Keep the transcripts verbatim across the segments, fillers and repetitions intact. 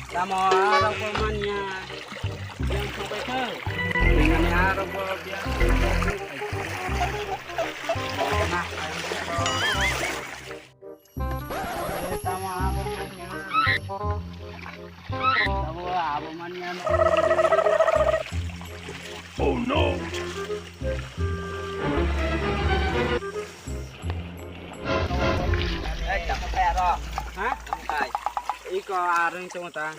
Tamo arok bo manya. Yang sampai ke. Dengan arok bo biang. Tamo abo manya. Tamo abo manya. Oh no. Eh, tamo kaya ro. Ha? Tamo kai. Iko areng tamo ta.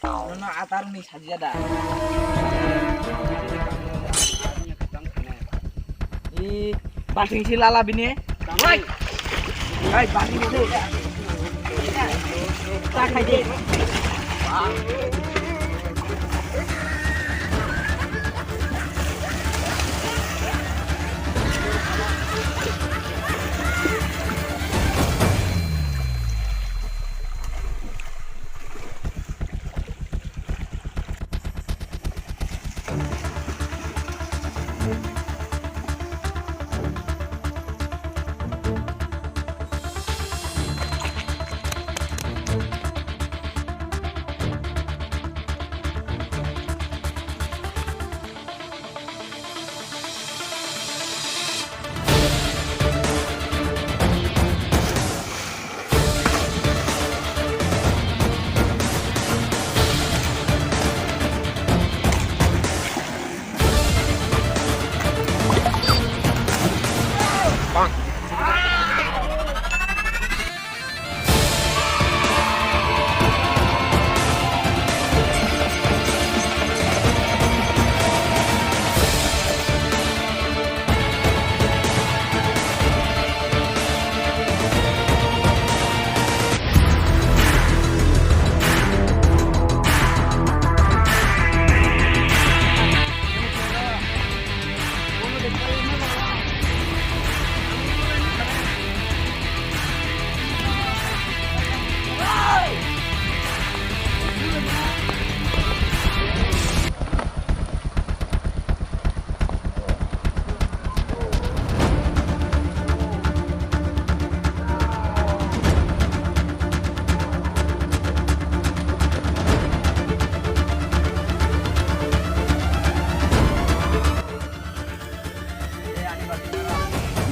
Nono atar ni sajiya da. Ih, balting si lala bini. Woi. Woi, balting si. Tak aja.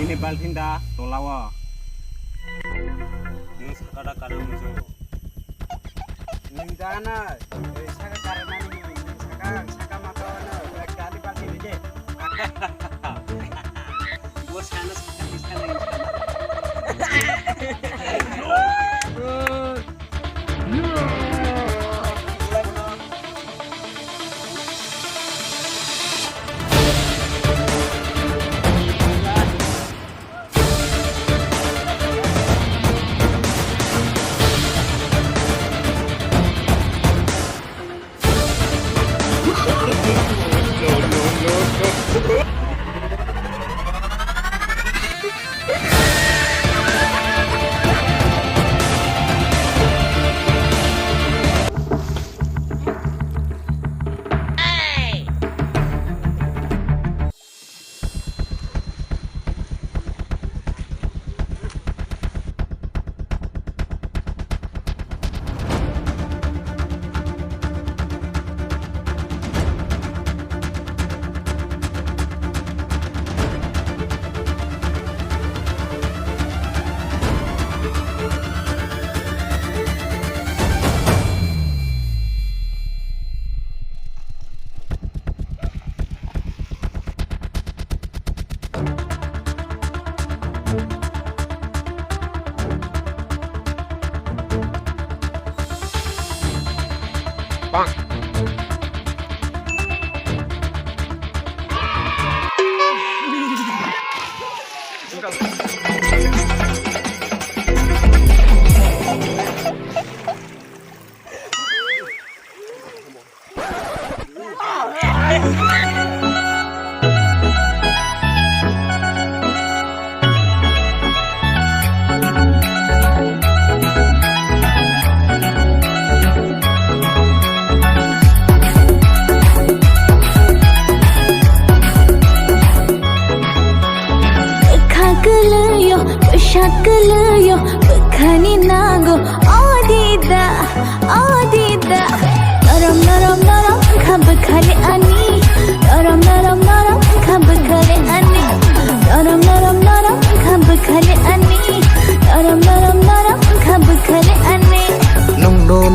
Nini balting da tolao. Nung saka da kana mujo. Nung jana, eh, saka karana nung, nung saka, saka mata wana, eh, kali balting de. Bo sana saka, sana saka.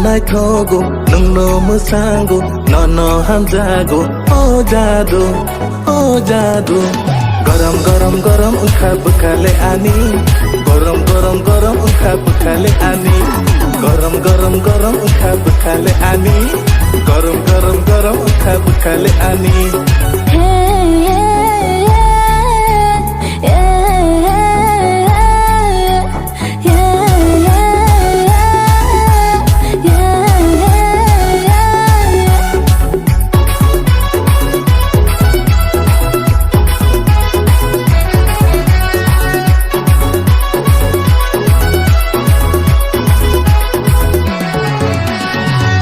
Naithogo, nwngno mwsango, nono hamjago, o jadu, o jadu. Gorom, gorom, gorom wngkha bwkhale ani. Gorom, gorom, gorom wngkha bwkhale ani. Gorom, gorom, gorom wngkha bwkhale ani. Gorom, gorom, gorom wngkha bwkhale ani. Hey, hey, hey, hey, hey, hey, hey.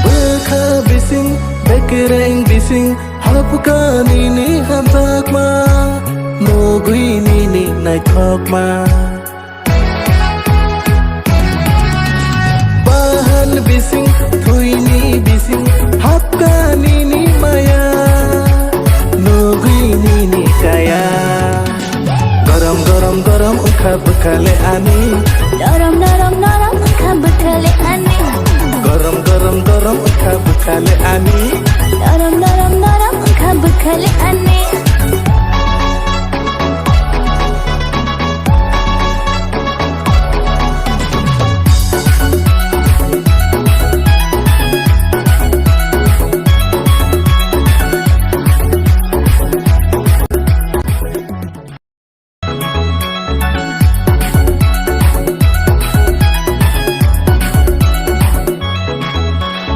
Bwkha bising, bekereng bising, hapkha nini hamjakma, nugwi nini naithokma. Bahan bising, thwini bising, hapkha nini maya, nugwi nini kaya. Gorom, gorom, gorom wngkha bwkhale ani. Norom, norom, norom wngkha bwkhale ani. Gorom, gorom, gorom wngkha bwkhale ani. Norom, norom, norom wngkha bwkhale ani.